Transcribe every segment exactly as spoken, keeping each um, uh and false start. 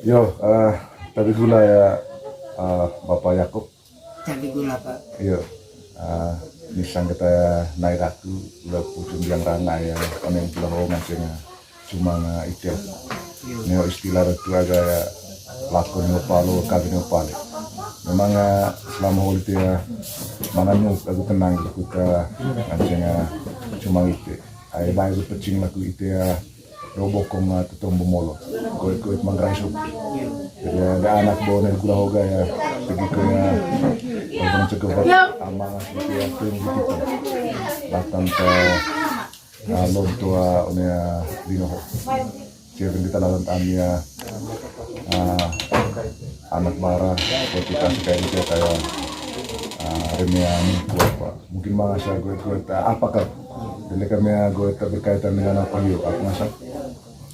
Yo, eh, tabe gula ya, eh, Bapak Yakob. Tabe gula, Pak. Yo, eh, misang kita ya nai ratu, udah pucung yang ranga ya, koneng pulang ho nganceng ya. Cuma nga ite. Yo. Neo istilah ratu aga ya, lako neo palo, kali neo pale. Memang, eh, selama holi ya, mangan neo aku tenang gitu, kita nganceng ya, cuma ite. Ai, bae pecing laku ite ya, do bokong, ah, tetombo molo. Goit-goit manggarai sop. Jadi ada anak bawa dari Gula Hoga ya, pergi ke ya, Kampung Cegebat, amang asli ya, tuh gitu. Datang ke, ah, lonto, ah, one, ah, lino ho. Cewek kita lawan tani ya, ah, anak bara, kalau kita sekali dia kayak, ah, remea minggu apa. Mungkin mangasa goit-goit, ah, apa kan? Jadi kami ya goit berkaitan dengan apa yuk? Aku masa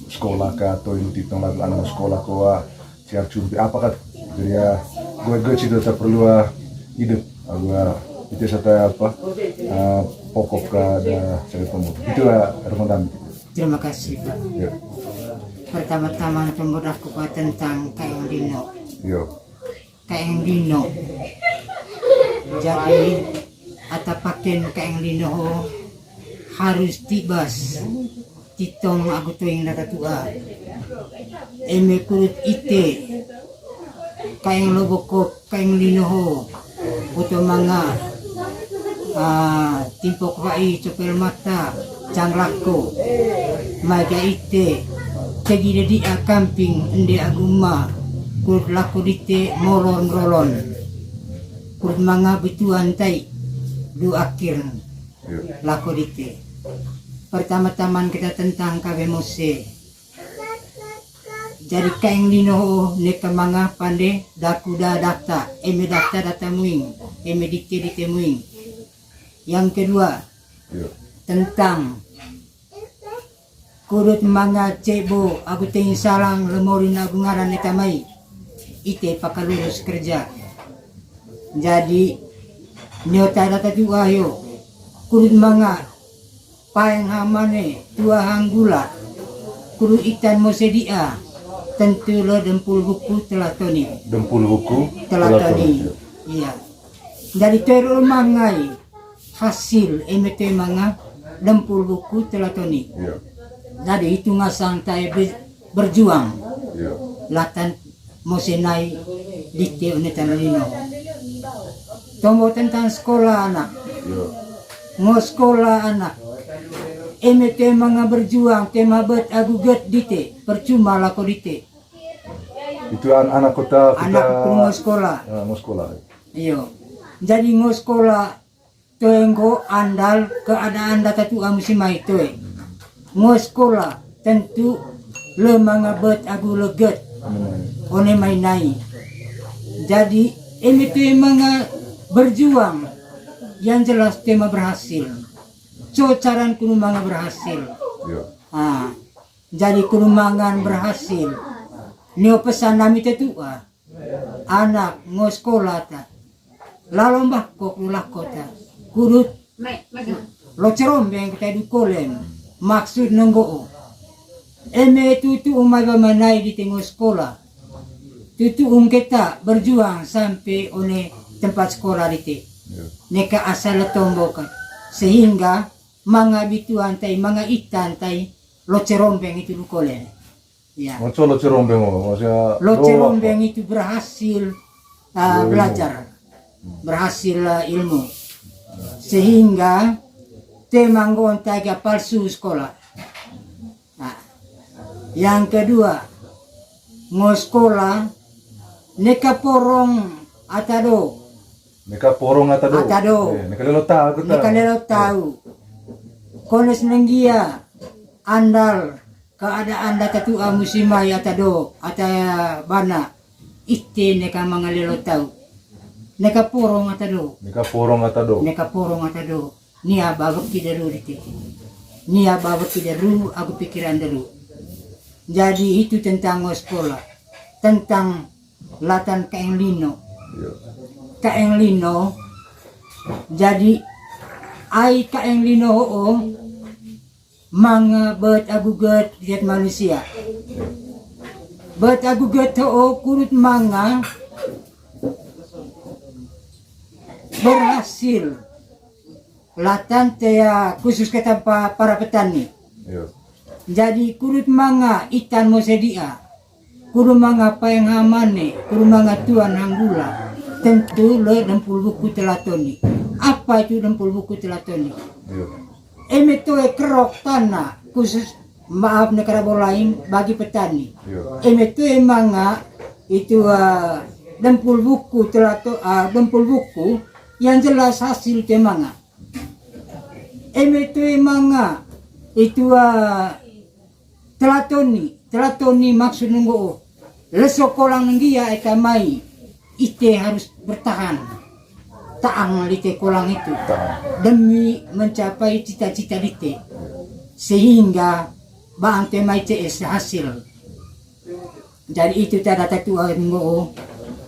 sekolah ke atau ini titong lagu anak sekolah ke wa siap cumpi apa kan? Jadi ya goit-goit situ tak perlu, ah, hidup. Aku, ah, itu satu apa? Ah, pokok ke ada cerita mu. Itulah Ramadan. Terima kasih, Pak. Ya. Pertama-tama pembuat aku, Pak, tentang Kaeng Lino. Yo. Kaeng Lino. Jadi, ata paken Kaeng Lino ho harus tibas titong agu toing data tua. Eme kurut ite Kaeng Lobokop, Kaeng Lino ho, boto manga, ah, timpok wa'i, copel mata, cang lako, mai ga ite, tegi dedi a kamping, ende agu uma, kurut lako dite, molor ngrolon. Kurut manga bituan tai, du akhir, lako dite. Pertama-taman kita tentang kabe mose. Jadi Kaeng Lino ho neka manga pande daku da data, eme data data muing, eme dite dite muing. Yang kedua, tentang kurut manga cebo agu tein salang lemorin agu ngaran eta mai. Ite pakalurus kerja. Jadi neo ta data tua yo, kurut manga paeng hamane, tua hanggula, kuru itan mose dia, tentu lo dempul buku telah toni. Dempul buku telah toni. Iya. Jadi teru mangai hasil eme te manga dempul buku telah toni. Iya. Jadi itu ngasang tae be-, berjuang. Iya. Latan mose nai dite one tana lino. Tombo tentang sekolah anak. Yo. Ngo sekolah anak. Eme te manga berjuang, te mabet agu get dite, percuma lako dite. Itu an-, anak kota, kota. Anak ngo sekolah. Ah, ngo sekolah. Iyo. Jadi ngo sekolah, toe nggo andal keadaan data tua musi mai toe. Ngo sekolah tentu le manga bet agu leget. One mai nai. Jadi eme toe manga berjuang yang jelas tema berhasil. Co caran kunu manga berhasil. Iya. Ah, jadi kunu mangan berhasil. Neo pesan nami tetua. Anak ngo sekolah ta. Lalo mbah kok lu lako ta. Kudut. Lo cerombeng kita du kolem. Maksud nenggo. Eme tutu umai ba manai di tengo sekolah. Tutu um kita berjuang sampai one tempat sekolah dite. Iya. Neka asal tombo kan. Sehingga manga bituan tai, manga itan tai, lo cerombeng itu du kolem. Ya. Maksud lo cerombeng, oh, maksudnya lo cerombeng itu berhasil, uh, belajar, berhasil, uh, ilmu, sehingga temanggon taga palsu sekolah. Nah, yang kedua, ngo sekolah neka porong atado. Neka porong atado. Atado. Eh, neka lelo tau kita. Neka lelo tau. Kones nenggia andal keadaan data tua musimai ata do, ata bana, ite neka mangalelo tau. Neka porong ata do. Neka porong ata do. Neka porong ata do. Nia babeki daru dite. Nia babeki daru, aku pikiran daru. Jadi itu tentang sekolah. Tentang latan Kaeng Lino. Iya. Kaeng Lino. Jadi ai Kaeng Lino ho manga bet aguget lihat manusia. Buat agu geto o kurut manga berhasil. Latan te ya khusus kita pa-, para petani. Iya. Jadi kurut manga itan mo sedia. Kurut manga paeng hamane, kurut manga tuan hanggula. Tentu le dempul buku telatoni. Apa itu dempul buku telatoni? Iya. Eme toe kerok tanah khusus, maaf ne kara bolaing bagi petani. Iya. Eme toe manga itu, eh, dempul buku telato-, eh, dempul buku yang jelas hasil te manga. Eme toe manga itu, eh, telatoni, telatoni maksud nunggu leso kolang nenggia eta mai ite harus bertahan. Taang lite kolang itu demi mencapai cita-cita lite, sehingga baang te mai C S hasil. Jadi itu tanda tatu ngo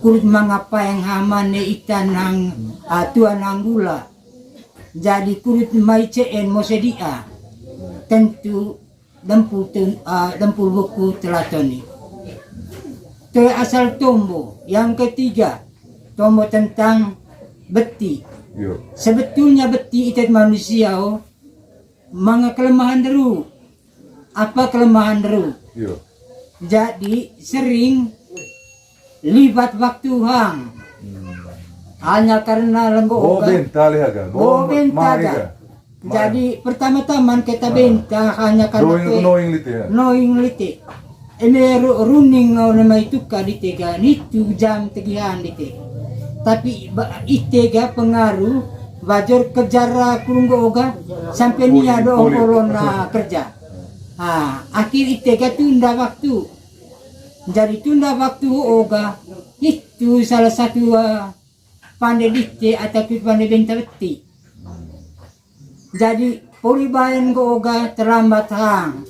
kurut manga paeng hamane itan nang, ah, tuan hanggula. Jadi kurut mai C N mo sedia. Tentu dempul tun-, ah, dempul buku telatoni. Toe asal tombo. Yang ketiga, tombo tentang beti. Yo. Sebetulnya beti itet manusia o manga kelemahan deru. Apa kelemahan deru? Yo. Jadi sering libat waktu hang. Hmm. Hanya karena lenggo. Oh, oga. Benta liha ga? Oh, benta ga. Jadi pertama-tama kita benta hanya karena knowing lite ya. Knowing lite. Eme ru-, runing ngau nama itu ka dite ga, nitu jam tegihan dite. Tapi ba-, ite ga pengaruh, bajor kejar kurunggo oga, sampai nia doang kolon kerja. Ah, akhir ite ga tunda waktu. Jadi tunda waktu oga, itu salah satu, ah, pande dite atau pande benta beti. Jadi poli baen go oga terlambat hang.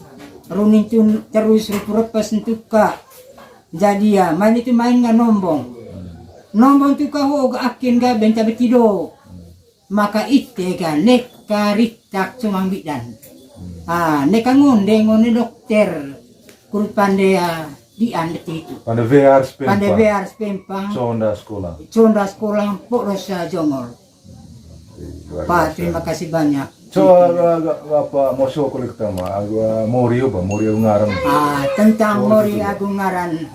Runin tun terus rupu repes ntuka. Jadi ya, main itu main ga nombong. Nombong tuka ho oga akin ga benta beti do. Maka ite ga neka ritak cumang bidan. Ah, neka ngonde, ngonde dokter. Kurut pande, ah, dian beti itu. Pande wear spempang. Pande wear spempang. Conda sekolah. Conda sekolah, pok rosa jongol. Pak, terima kasih banyak. So, aga, aga, apa, moso ko lek tama, aga, mori apa, mori agu ngaran. Ah, tentang mori agu ngaran,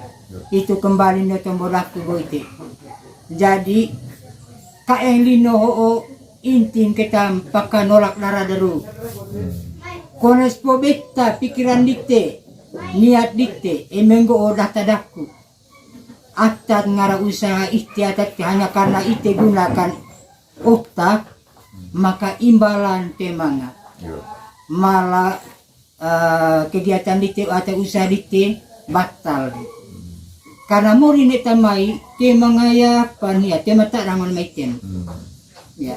itu kembali no tombo daku go ite. Jadi, kaeng lino ho o intin ketam paka nolak dara deru. Kones po beta pikiran dite, niat dite, emenggo o data daku. Atat ngara usaha ite atat hanya karena ite gunakan otak, maka imbalan te manga. Yo. Malah, eh, kegiatan dite atau usaha dite batal. Karena mori ne tamai, te manga ya pan ya, te mata rangon maiten. Hmm. Ya.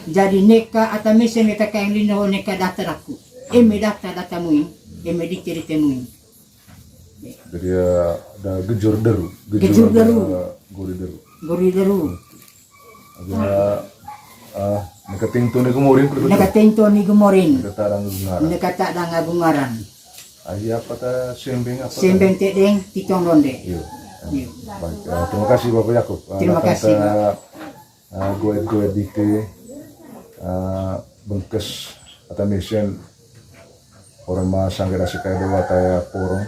Jadi neka ata mesen neka kaeng lino neka data daku. Eme data data muing, eme dite dite muing. Jadi ya, ada gejur deru. Gejur deru. Gori deru. Gori deru. Ada, ah, neka tingtoni gumorin. Neka tingtoni gumorin. Neka tadang agu ngaran. Neka tadang agu ngaran. Aji apa ta sembeng apa ta? Sembeng tedeng, titong ronde. Iya. Iya. Baik, eh, terima kasih Bapak Yakub. Eh, terima kasih, Pak. Ah, goet-goet dite, ah, bengkes ata mesen orang ma sanggar asi kai dewa taya porong.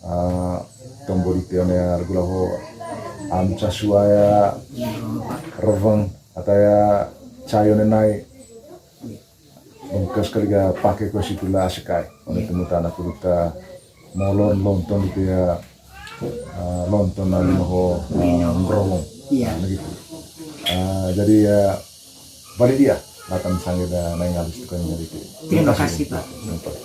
Ah, tombo dite one argula ho am casuaya reveng ataya cayo nenai. Bengkes kali ga pake ko situla asi kai. One temu tana kuduta molon lonton gitu ya. Ah, lonton na lino ho, ah, ngerowong. Iya. Nah, gitu. Ah, jadi ya, balik dia. Latan sangge da naing habis tukang jadi itu. Terima kasih, Pak. Terima kasih.